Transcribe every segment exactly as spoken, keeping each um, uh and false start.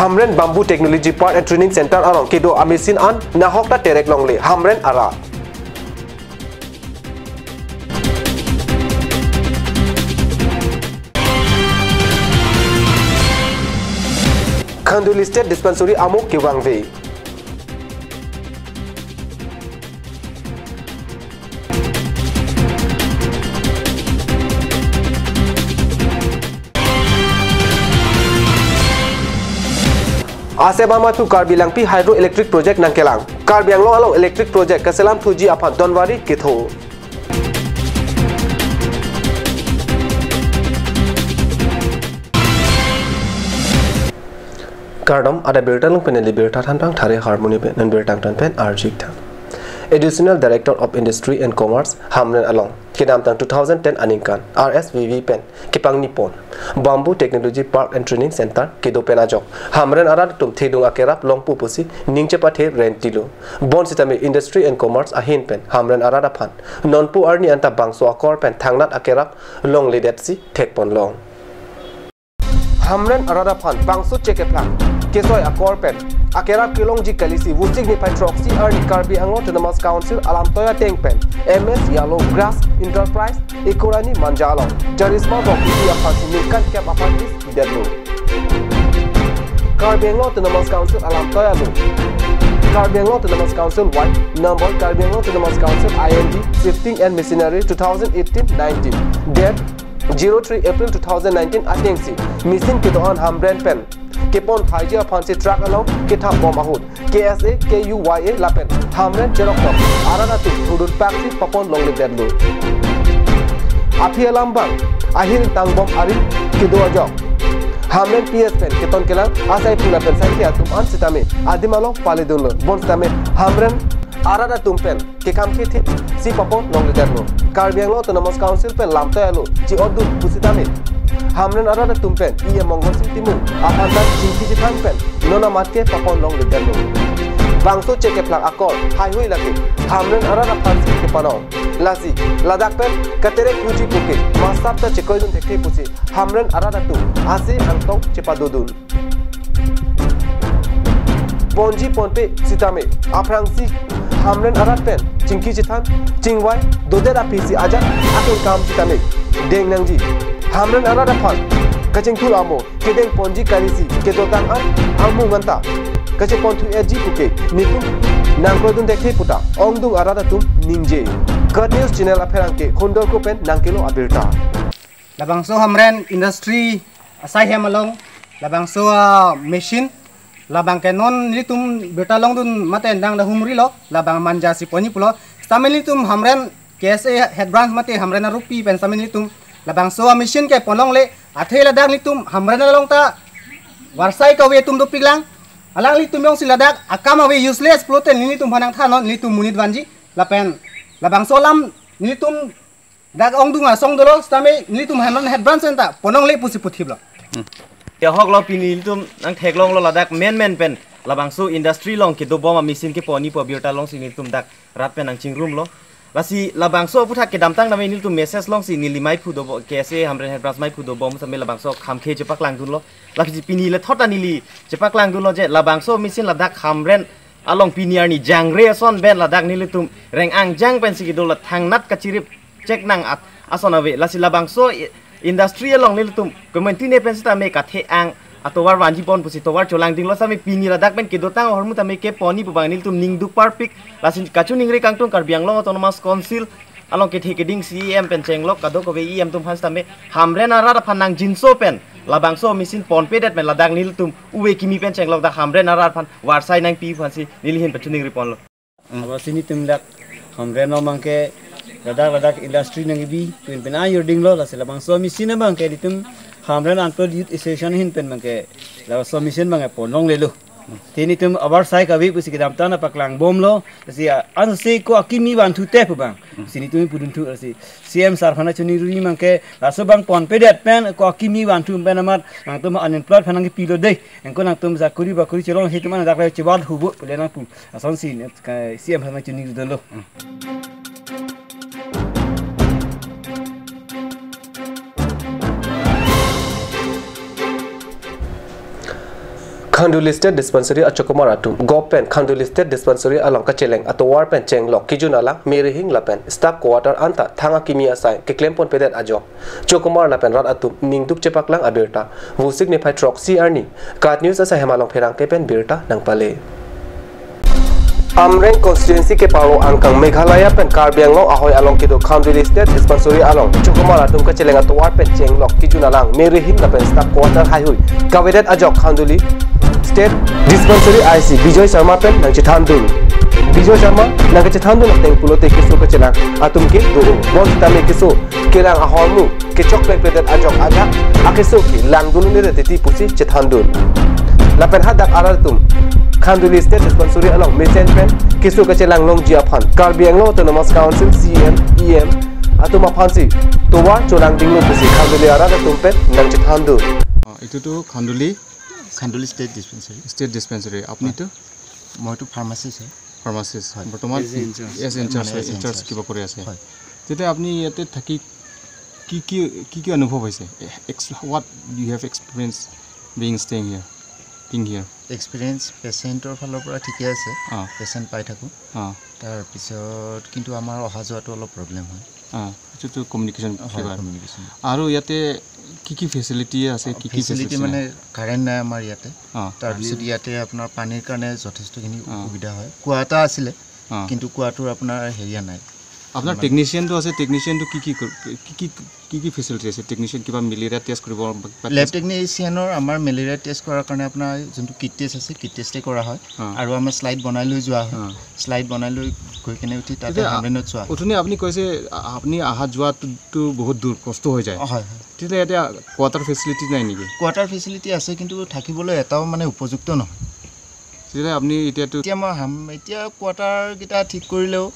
Hamren Bamboo Technology Park and Training Center along kedo a-machine an nahok ta terek longle Hamren arat. Khanduli State Dispensary amo kevangve. Asep amathu Karbi Langpi Hydroelectric Project nangkelang. Karbi Anglong along electric project kaselam thuji aphan donvari ketho. Kardom, adai birta along pen neli birta thanpang thare harmoni pen, non birta angton pen arjik tha. Additional Director of Industry and Commerce, Hamren along kedamtang two thousand ten aningkan R S V V pen kepangni pon Bamboo Technology Park and Training Center kedo pen ajok Hamren arat atum thedung akerap longpo pusi ning chepathe rentilo. Bonsitame Industry and Commerce ahin pen Hamren arat aphan nonpu arni anta bangso akor pen thangnat akerap longledetsi thekponlong. Hamren arat aphan bangso chekeplang kesoi akor pen akerap kelongji kalisi Vosik niphai throksi arni Karbi Anglong Autonomous Council alamtoi ateng pen M S Yellow Grass Enterprise Ekorani Manja along Charisma Block isi aphansi ningkan kep aphan list pidetlo. Karbi Anglong Autonomous Council alamtoi alo Karbi Anglong Autonomous Council Y, number Karbi Anglong Autonomous Council I N D, Shifting and Machinery two thousand eighteen nineteen, date zero three April two thousand nineteen atengsi machine kedo-an Hamren pen kepon thaiji aphansi truck along kethap bom ahut K S A, K U Y A lapen Hamren cherok tok arat atum thudun paksi papon longledetlo. Aphi alam abang ahir tangbom ari kedo ajok Hamren P S pen keton kelang asai pula pen saikhi atum an sitame adim along paledunlo. Bonsitame Hamren arat atum pen kekam kethip si papon longledetlo. Karbi Anglong Autonomous Council pen lamtoi alo chi-otdun pusitame Hamren arat atum pen E M Mongol Sing Timung aphan ta chingki chethan pen non amat ke papon longledetlo. Bangso chekeplang akor haihui lake Hamren arat aphansi kepanong. Lasi ladak pen katerek thuji puke masap ta chekoidun thekthe pusi Hamren arat atum ase angtong chepadodun. Ponji ponpe sitame aphrangsi Hamren arat pen chingki chethan chingvai dodet aphisi ajat akengkam sitame deng nangji. Hamren arat aphan kachingthur amo kedeng ponji kalisi kedotang an amung anta kachepon thu-etji puke nelitum nangkroidun thekthe puta ongdung arat atum ningje. Gat News Channel apherangke Khondor Kro pen nangkelo abirta. Labangso Hamren Industry asai hem along labangso, ah, machine labang ke non nelitum birta longdun mate endang dahumrilo labang Manja si ponji pulo. Sitame nelitum Hamren K S A head branch mate Hamren arupi pen sitame nelitum labangso machine ke pon longle athe ladak nelitum Hamren along ta varsai kave atum dopiklang. Alanglitum jongsi ladak akam ave useless pulote nelitum aphan nangthannon, nelitum monit vanji lapen labangso alam nelitum dak ongdung asong dolo sitame nelitum Hamren head branch anta pon longle pusi puthiplo. Ya ahoklo pini nelitum nangtheklonglo ladak menmen pen labangso industry along kedobom a-machine keponji pu abirta longsi nelitum dak rat pen nangchingrumlo. Lasi labangso aphuthak kedamtang name nelitum message longsi neli maiphu dobom, K S A Hamren head branch maiphu dobom sitame labangso khamkhe chepaklangdunlo. Lasi pini le thot ta neli chepaklangdunlo je labangso machine ladak Hamren along pini arni jangre ason pen ladak nelitum reng angjang pensi kedo la thangnat kachirip chek nang at ason ave. Lasi labangso i-, industry along nelitum komentine pen sitame kathe ang atovar vanji pon pusi tovar cholangdinglo sitame pini ladak pen kedotang ahormu tame keponji pu abang nelitum ningduk parpik. Lasi kachiningri kangtung Karbi Anglong Autonomous Council along kethe keding C E M pen chenglok kadokave E M atum aphan sitame Hamren arat aphan nangjinso pen labangso machine ponpedet pen ladak nelitum uve kimi pen chenglok dak Hamren arat aphan varsai nangpi aphansi neli ahin pachiningri ponlo. Lasi nelitum dak Hamren along abangke ladak ladak industry nangkebi pin pin ayur dinglo, lasi labangso machine abangke nelitum Hamren Anchor Youth Association ahin pen abangke labangso machine abangke pon longlelo. Te nelitum avarsai kave pusi kedamtang nangpaklangbomlo, lasi, ah, ansi ko akimi vanthu te pu abang. Lasi nelitum pudun thu, lasi C E M sir aphan nangchiningri abangke laso abang ponpedet pen ko akimi vanthu pen amat nangtum unemployed aphan nangkepilo dei. Anke nangtum sakori bakori chelong hitum an dak le chebat hubo pule nangpu. Asonsi ne ka C E M aphan nangchiningri dunlo. Khanduli State Dispensary achokomar atum gop pen Khanduli State Dispensary along kacheleng atovar pen chenglok kejun alang, merihing lapen staff quarter anta thang akimi asai keklem ponpedet ajok chokomar lapen rat atum ningduk chepaklang abirta Vosik niphai throksi arni KAT News asai Hemalong Pherangke pen birta nangpale. Amreng constituency keparo angkang Meghalaya pen Karbi Anglong ahoi along kedo Khanduli State Dispensary along chokomar atum kacheleng atovar pen chenglok kejun alang, merihing lapen staff quarter haihui kavedet ajok Khanduli State Dispensary I C Bijoy Sharma pen nangchethandun. Bijoy Sharma nangkachethandun ateng pulote keso kachelang atum ke do-o. Bonsitame keso kelang ahormu kechok pengpedet ajok ajak akeso ke langdun un'edet titi pusi chethandun. Lapen hadak arat atum Khanduli State Dispensary along mesen pen keso kachelang longji aphan Karbi Anglong Autonomous Council C E M, E M atum aphansi tovar cholangdinglo pusi Khanduli arat atum pen nangchethandun. অ, এইটোতো খান্দুলি খান্দুলি ষ্টেট ডিছপেন্সাৰী। ষ্টেট ডিছপেন্সাৰী। আপুনিতো? মইতো ফাৰ্মাচিষ্ট হয়। Pharmacist. হয়। বৰ্তমান as a incharge. As incharge মানে হয়, এজ ইনচাৰ্জ ইনচাৰ্জ। কিবা কৰি আছে? হয়। তেতিয়া আপুনি ইয়াতে থাকি কি কি, কি কি অনুভৱ হৈছে? X-, what you have experienced being staying here, being here? Experience পেচেণ্টৰ ফালৰ পৰা ঠিকে আছে। অ। পেচেণ্ট পাই থাকোঁ। অ। তাৰপিছত কিন্তু আমাৰ অহা যোৱাটো অলপ প্ৰব্লেম হয়। অ, এইটোতো কমিউনিকেশ্যন হয়, কিবা। কমিউনিকেশ্যন। আৰু ইয়াতে কি কি ফেচিলিটি আছে? কি কি ফেচিলিটি ফেচিলিটি মানে নাই? কাৰেণ্ট নাই আমাৰ ইয়াতে। অ। তাৰপিছত ইয়াতে আপোনাৰ পানীৰ কাৰণে যথেষ্টখিনি অ। অসুবিধা হয়। কুঁৱা এটা আছিলে, অ। কিন্তু কুঁৱাটোৰ আপোনাৰ হেৰিয়া নাই। আপোনাৰ মানে টেকনিচিয়ানটো আছে, টেকনিচিয়ানটো কি কি কৰ-, কি কি, কি কি ফেচিলিটি আছে? টেকনিচিয়ান কিবা মেলেৰিয়া টেষ্ট কৰিব বা, বা লেব টেষ্ট? টেকনিচিয়ানৰ আমাৰ মেলেৰিয়া টেষ্ট কৰাৰ কাৰণে আপোনাৰ যোনটো কিট টেষ্ট আছে, কিট টেষ্টে কৰা হয়। অ। আৰু আমাৰ শ্লাইড বনাই লৈ যোৱা হয়। অ। শ্লাইড বনাই লৈ গৈ কেনে উঠি তাতে তেতিয়া হাণ্ড্ৰেডত চোৱা হয়। অথনি আপুনি কৈছে আ-, আপুনি অহা যোৱাটো বহুত দূৰ, কষ্ট হৈ যায়। অ, হয়, হয়। তেতিয়া ইয়াতে কোৱাৰ্টাৰ ফেচিলিটি নাই নেকি? কোৱাৰ্টাৰ ফেচিলিটি আছে, কিন্তু থাকিবলৈ এটাও মানে উপযুক্ত নহয়। তেতিয়া আপুনি এতিয়াতো এতিয়া মই হাম-, এতিয়া কোৱাৰ্টাৰকেইটা ঠিক কৰিলেও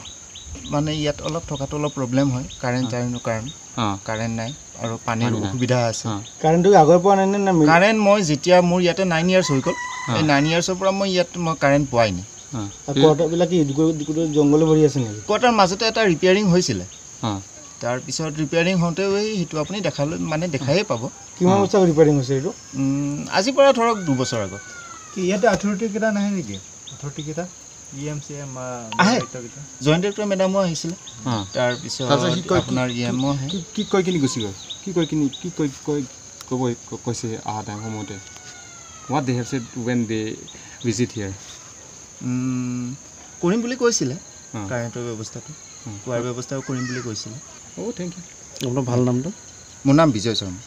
মানে ইয়াত অলপ থকাটো অলপ প্ৰব্লেম হয়, কাৰেণ্ট অ। চাৰেণ্টৰ কাৰণে। অ। কাৰেণ্ট নাই আৰু পানীৰ পানী নাই। অসুবিধা আছে। অ। কাৰেণ্টটো আগৰ পৰা নাই নে, নে মিল- কাৰেণ্ট মই যেতিয়া মোৰ ইয়াতে নাইন ইয়াৰ্ছ হৈ গ'ল, অ। এই নাইন ইয়াৰ্ছৰ পৰা মই ইয়াত মই কাৰেণ্ট পোৱাই নাই। অ। আৰু কোৱাৰ্টাৰবিলাক কি গোটেই, গোটেই জংঘলে ভৰি আছে নেকি? কোৱাৰ্টাৰ মাজতে এটা ৰিপেয়াৰিং হৈছিলে। অ। তাৰপিছত ৰিপেয়াৰিং হওঁতেও এই সেইটো আপুনি দেখালৈ, মানে দেখায়ে পাব। কিমান অ। বছৰ ৰিপেয়াৰিং হৈছে এইটো? উম, আজিৰ পৰা ধৰক দুবছৰ আগত। কি ইয়াতে অথৰিটি কেইটা নাহে নেকি? অথৰিটি কেইটা? ই এম চি এম, আ, আহে। ডাইৰেক্টৰ কেইটা? জইণ্ট ডাইৰেক্টৰ মেডামো আহিছিলে। অ। তাৰপিছত তাৰপিছত সি কয় কি, আপোনাৰ ই এমো আহে। কি, কি কৈ কিনি গুচি গ'ল? কি কৈ কিনি, কি কৈ, কৈ, ক'ব, ক-, কৈছে অহা টাইম সময়তে? What they have said when they visit here? উম, কৰিম বুলি কৈছিলে, অ। কাৰেণ্টৰ ব্যৱস্থাটো। অ। খোৱাৰ ব্যৱস্থাও কৰিম বুলি কৈছিলে। অ, থেংক ইউ। আপোনাৰ ভাল নামটো? মোৰ নাম বিজয় Sharma.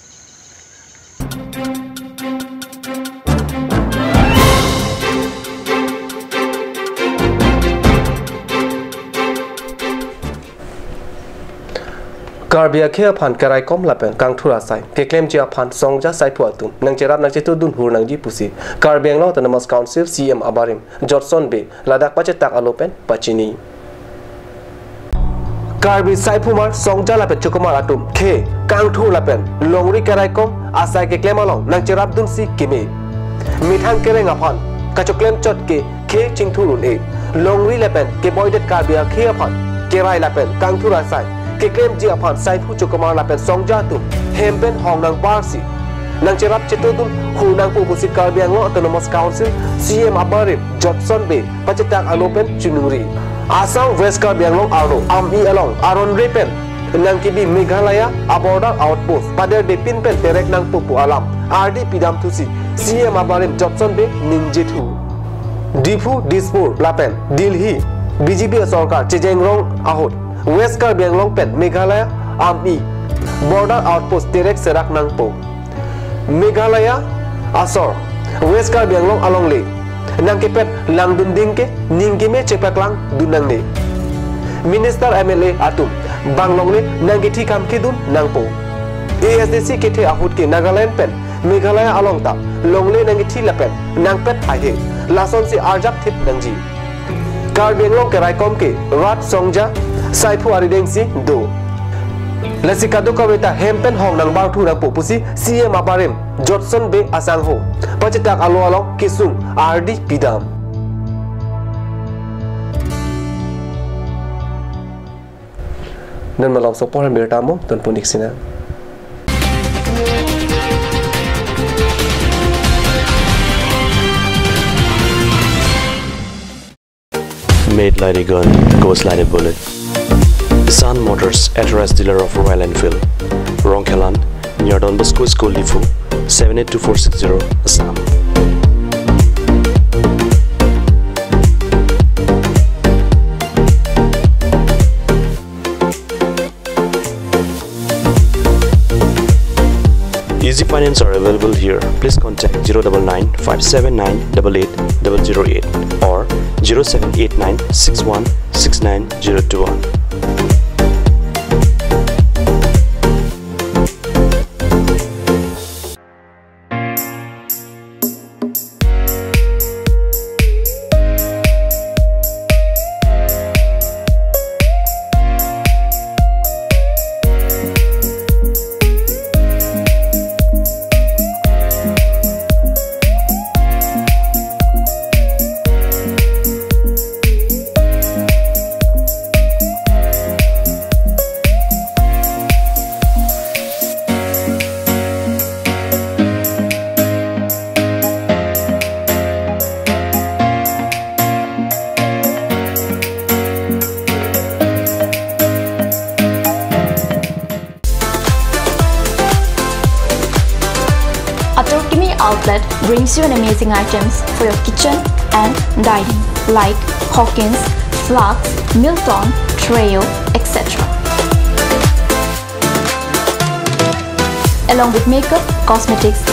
Karbi akhei aphan keraikom lapen kangthur asai keklemji aphan songja saiphu atum nangcherap nangchetudun hur nangji pusi Karbi Anglong Autonomous Council C E M abarim Jotson Bey ladak pachetak alo pen pachini. Karbi saiphumar songja lapen chokomar atum khei, kangthur lapen longri keraikom asai keklem along nangcherapdunsi keme. Methang kereng aphan kachoklemchot ke khei chingthur un-e. Longri lapen keboidet Karbi akhei aphan kerai lapen kangthur asai keklemji aphan saiphu chokomar lapen songja atum hem pen hong nangbarsi nangcherap chetudun hur nangpo pusi Karbi Anglong Autonomous Council C E M abarim Jotson Bey pachetak alo pen choningri. Assam West Karbi Anglong arlo Amei along aron re pen nangkebi Meghalaya a-border outpost paderdepin pen terek nangpo pu alam ardi pidam thusi C E M abarim Jotson Bey ningje thu. Diphu, Dispur lapen Delhi B J P sorkar chejengrong ahut West Karbi Anglong pen Meghalaya Amei border outpost terek serak nangpo. Meghalaya asor West Karbi Anglong alongle nangkepet langdunding ke ning keme chepaklangdun nangne. Minister M L A atum bang longle nangkethi kam kedun nangpo. A S D C kethe ahut ke Nagaland pen Meghalaya along ta longle nangkethi lapen nangpet haihe, lasonsi arjap thip nangji. Karbi Anglong keraikom ke rat songja saiphu aridengsi do. Lasi kadokave ta hem pen hong nangbar thu nangpo pusi C E M abarim Jotson Bey asangho pachetak alo along kesung ardi pidam. Non malom sopor birta mo ton punik sina. Made like a gun, goes like a bullet. Sun Motors, authorized dealer of Royal Enfield. Rongkhelan, near Don Bosco School, Diphu, seven eight two four six zero, Assam. Easy finance are available here. Please contact zero double nine five seven nine double eight double zero eight or zero seven eight nine six one six nine zero two one. Atur Kimi Outlet brings you an amazing items for your kitchen and dining, like Hawkins, flasks, Milton, Treo, et cetera. Along with makeup, cosmetics,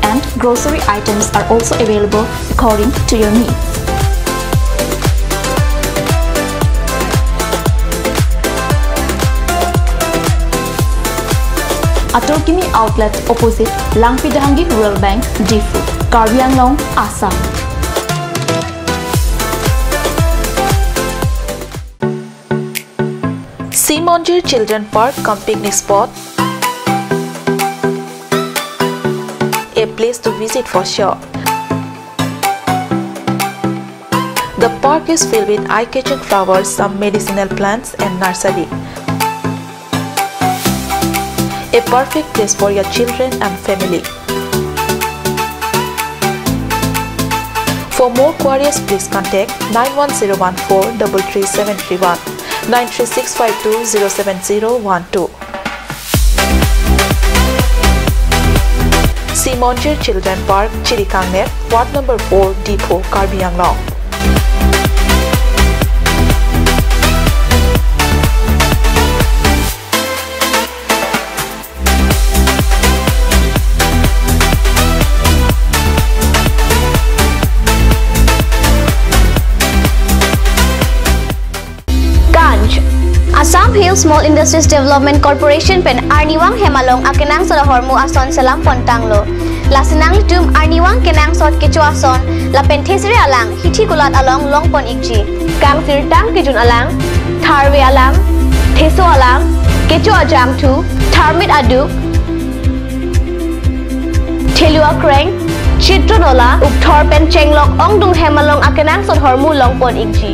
and grocery items are also available according to your needs. Atur Kimi Outlet, opposite Langpi Dehangi Rural Bank, Diphu, Karbi Anglong, Assam. Simonjir Children Park cum picnic spot, a place to visit for sure. The park is filled with eye-catching flowers, some medicinal plants and nursery. A perfect place for your children and family. For more queries, please contact nine one zero one four double three seven three one, nine three six five two zero seven zero one two. Simonjir Children Park, Chirikangner, Ward number four, Diphu, Karbi Anglong. Kanj. Assam Hill Small Industries Development Corporation pen arnivang hem along akenangsot ahormu ason selam pon tanglo. Lasi nanglitum arnivang kenangsot kecho ason lapen thesere alang hithi kulat along longpon ikji. Kangsirtang kejun alang, tharve alang, theso alang, kecho ajangthu, tharmit aduk, thelu akreng, chitron ola, ukthor pen chenglok ongdung hem along akenangsot ahormu longpon ikji.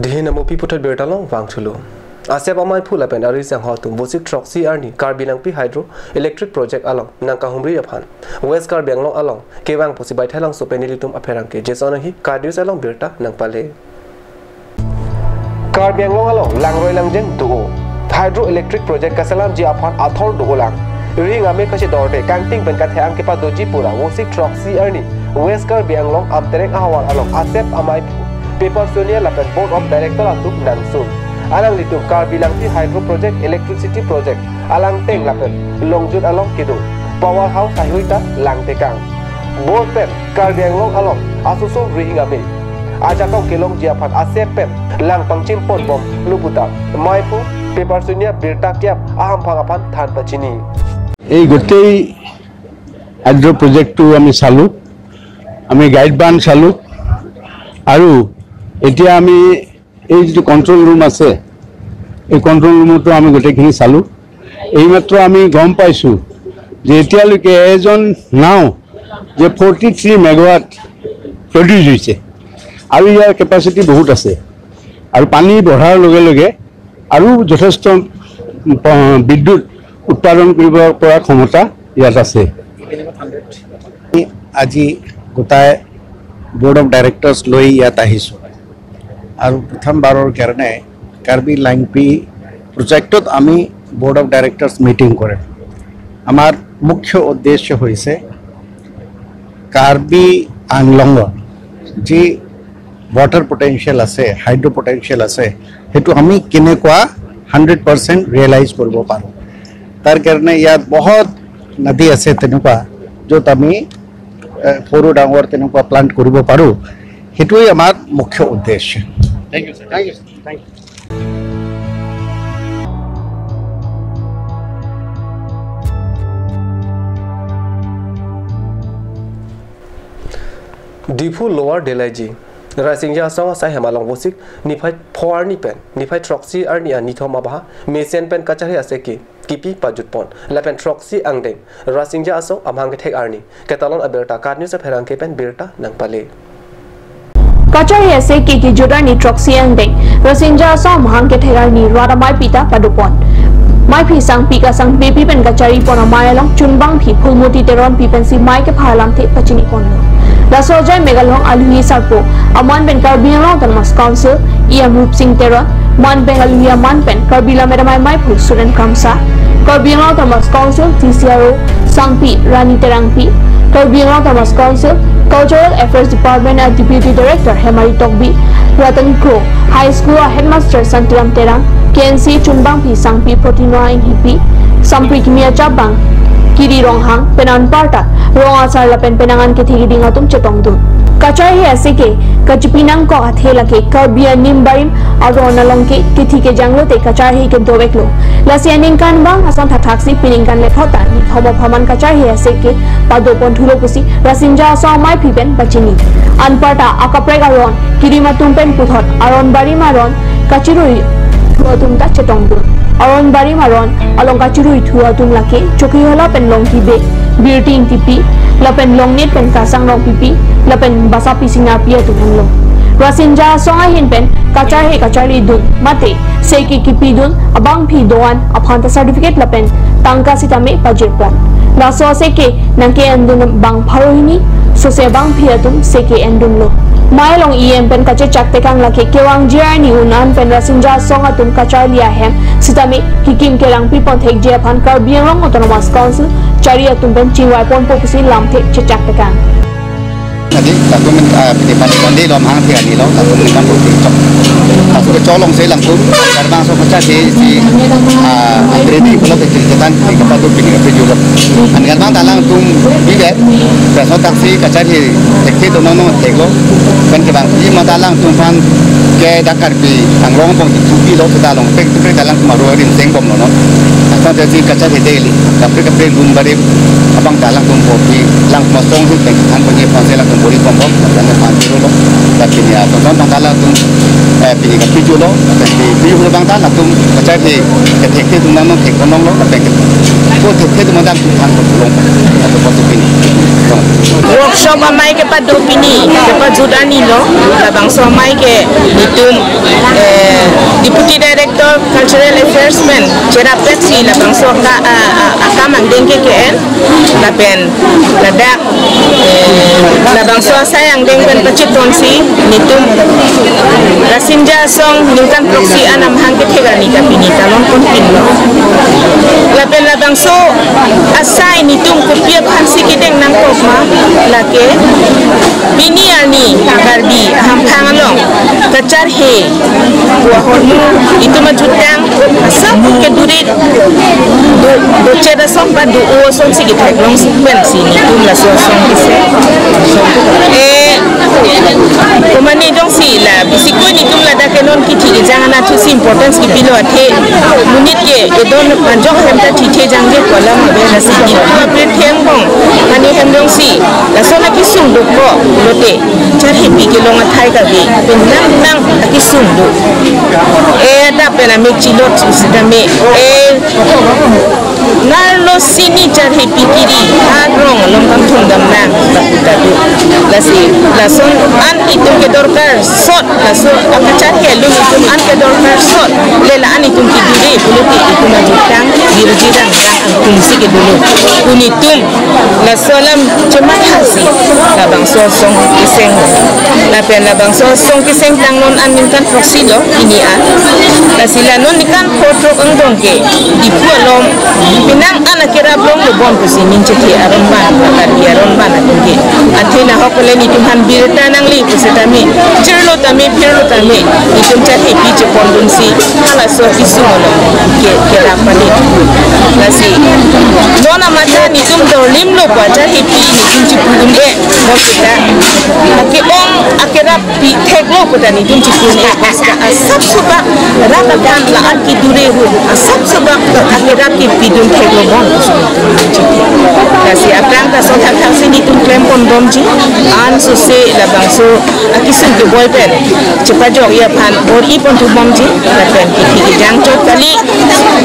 Dihin amopi puthot birta long vangthulo. Asep amaiphu lapen ari sangho atum Vosik throksi arni Karbi Langpi Hydro Electric Project along nangkahumri aphan West Karbi Anglong along kevang pusi Baithalangso pen nelitum apherangke Jason Enghi KAT News along birta nangpale. Karbi Anglong along langroi langjeng do-o. Hydroelectric project kaselamji aphan athor do-o lang. Rihing ame kachedorde kangting pen katheang kepadoji pura Vosik throksi arni West Karbi Anglong Amtereng ahavar along Asep amaiphu Paper Sonia lapen Board of Director atum nangsun. Alanglitum Karbi Langpi Hydro Project, Electricity Project alangteng lapen longjut along kedo power house haihui ta langtekang. Board pen Karbi Anglong along asoso rihing ame ajakong kelongji aphan Asep pen lang pangchim ponbomlo puta maiphu Paper Sonia birta kep ahamphang aphan than pachini. এই গোটেই হাইড্ৰ' প্ৰজেক্টটো আমি চালোঁ, আমি গাইড বান্ধ চালোঁ আৰু এতিয়া আমি এই যিটো কণ্ট্ৰল ৰুম আছে, এই কণ্ট্ৰল ৰুমতো আমি গোটেইখিনি চালোঁ। এইমাত্ৰ আমি গম পাইছোঁ যে এতিয়ালৈকে এজন নাও যে ফৰ্টি থ্ৰী মেগাৱাট প্ৰডিউচ হৈছে আৰু ইয়াৰ কেপাচিটি বহুত আছে আৰু পানী বঢ়াৰ লগে লগে আৰু যথেষ্ট প-, বিদ্যুৎ উৎপাদন কৰিব পৰা ক্ষমতা ইয়াত আছে। আজি গোটাই বৰ্ড অফ ডাইৰেক্টৰ্ছ লৈ ইয়াত আহিছোঁ আৰু প্ৰথমবাৰৰ কাৰণে কাৰ্বি লাংপি প্ৰজেক্টত আমি বৰ্ড অফ ডাইৰেক্টৰ্ছ মিটিং কৰিম। আমাৰ মুখ্য উদ্দেশ্য হৈছে কাৰ্বি আংলঙৰ যি ৱাটাৰ পটেনচিয়েল আছে, হাইড্ৰ' পটেনচিয়েল আছে, সেইটো আমি কেনেকুৱা হাণ্ড্ৰেড পাৰ্চেণ্ট ৰিয়েলাইজ কৰিব পাৰোঁ। তাৰ কাৰণে ইয়াত বহুত নদী আছে তেনেকুৱা, য'ত আমি, এ, সৰু ডাঙৰ তেনেকুৱা প্লাণ্ট কৰিব পাৰোঁ। সেইটোৱেই আমাৰ মুখ্য উদ্দেশ্য। Thank you, sir. Thank you, sir. Thank you. Diphu Lower Delaiji, Rasinja Asong asai hem along vosik niphai pho arni pen niphai throksi arni anithom abaha mesen pen kacharhe aseke kipi pajutpon lapen throksi angdeng Rasinja Asong amahang kethek arni. Ketalon abirta KAT News apherangke pen birta nangpale. Kacharhe aseke kejut arni throksi angdeng Rasinja Asong amahang kethek arni rat ameipi ta padopon. Meiphi sangpi kasangpipi pen kacharipon amei along chunbangphi Phulmoti Teronpi pensi mei kepha alamthe pachiniponlo. Laso ajai mek along aluhi sarpo aman pen Karbi Anglong Autonomous Council E M Rupsing Teron, man pen aluhi aman pen Karbi Lammet Amei Meiphu Suren Kramsa, Karbi Anglong Autonomous Council T C R O sangpi Rani Terangpi, Karbi Anglong Autonomous Council Cultural Affairs Department a Deputy Director Hemari Tokbi, Ratan Kro High School a Headmaster Santiram Terang, K N C chunbangphi sangpi Protinoa Inghipi, sampri kimi achapbang Kiri Ronghang pen anparta rong asar lapen penang an kethe keding atum chetongdun. Kacharhe aseke kachipi nangkok athe lake Karbi anim barim aron along ke kethi kejang lote kacharhe kedoveklo. Lasi aningkanvang ason thathaksi piningkan lethot ta nithom aphaman kacharhe aseke padoponthulo pusi Rasinja Asong ameiphi pen pachini. Anparta akaprek aron kirim atum pen puthot aron barim aron kachiruithu atum ta chetongdun. Aron barim aron along kachiruithu atum lake Chokhihola pen Longki Bey, Birti Ingtipi, lapen Longnit pen Kasang Rongpipi, lapen Basapi Singnapi atum henlo. Rasinja Asong ahin pen kacharhe kacharlidun mate seke kipidun abangphi do-an aphanta certificate lapen tangka sitame pajirpon. Laso aseke nangke-endun abang pharo hini, sose abangphi atum seke-endunlo. Mei along E M pen kachechak tekang lake kevangji arni un-an pen Rasinja Asong atum kacharli ahem sitame kikim kerang pipon thekji aphan Karbi Anglong Autonomous Council chari atum pen chingvaiponpo pusi lamthe chechak tekang. Tadi, latum, ah, pini pan pandai lo mahang tiga ni lo, latum ni kan bukti cok. Laso kecholong si latum, karbang so pecah si, si, ah, ready kalau kecil cetan, di kapal tu pini kapi juga. An karbang ta latum bibe, peso taksi kacharhe, taksi tu nono theklo. Kan karbang, di mata latum pan, ke dakar pi, Anglong bong di tupi lo, kita long, pek, pek ta latum aru rim seng bom lo, no. Asal jadi kacharhe daily, kaprek kaprek lun barim, abang ta latum bom di, lang masong si, pek, han punye pan si latum bori bom bom, kan pan biru lo, tapi ni, ah, tonton bang ta latum, eh, pini kapi ju lo, tapi pi ju lo bang ta latum, kacharhe, kethek thek atum nang thek konong lo, tapi ko thek thek atum nang thang ko long, atau ko tu pini. Workshop amei kepado pini, kepajut arni lo, labangso amei ke netum, eh, Deputy Director Cultural Affairs pen cherap tek si labangso ka, ah, ah, akam angdeng ke ke-en, lapen ladak, eh, labangso asai angdeng pen pachiton si netum Rasinja Asong ningkan throksi an amahang kethek arni ta pini talon pon pin lo. Lapen labangso asai netum kopi aphan si kedeng nangkok ma lake pini arni Karbi ahamphang along kacharhe pu ahormu itum ajutang asap ke duri do, do chera som pa do o som si kithek long si pen si netum laso som kise. Eh, komane jongsi la, bisi ko netum ladak ke non kithi kejang anatthu si importance kipilo athe. Monit ke edon anjok hem ta thithe jangje kolam abe lasi netum apirthe angbong. Mane hem jongsi, laso na kisung dokok lote. Charhepi kelong athai kave, pen nang nang akisung do. Eh, dak pen amik chilot sitame. Eh, ngarlo sini charhepi kiri, arong along kangthum dam nang. Si lason an itum kedorkar sot, laso akacharli along itum an kedorkar sot, le la-an itum kidure pulote itum ajutang birji rangrang angtumsi kedo lo. Pini itum laso alam chematha si labangso asong keseng, lapen labangso asong keseng tangnon an ningkan throksi lo pini an. Lasi la non ningkan phongo throk angbong ke Diphu along penang an akerap longlo bon pusi ning chethe aron ban, Karbi aron ban atum ke. Athe nahok le nitum aphan birta nangli pusitame, chirlo tame, phirlo tame, nitum charli pi chepondunsi halaso kesung along ke kerap pali. Lasi non amatha nitum dorlimlo pu charli pi nitum chipu un-e, mo sita ake-ong akerap pi theklo pu ta nitum chipu un-e, basta asap sobak rat aphan la-an kidure ahut asap sobak akerap kepidun theklo bon. Lasi aphrang ta so thakthak si nitum klempon bomji, ansose labangso akesung keboi pen chepajokji aphan bor-i ponthu bomji, lapen kithi kejang chot kali,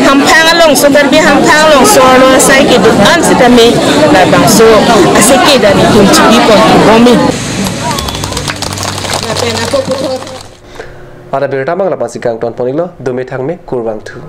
hamphang alongso, Karbi hamphang alongso arlo asai kedo-an sitame labangso aseke ta nitum chipi ponthu bomji. Lapen ako puthot. Ada birta mang lapu-an si kangton pon-iklo, dome thangme, kurvangthu.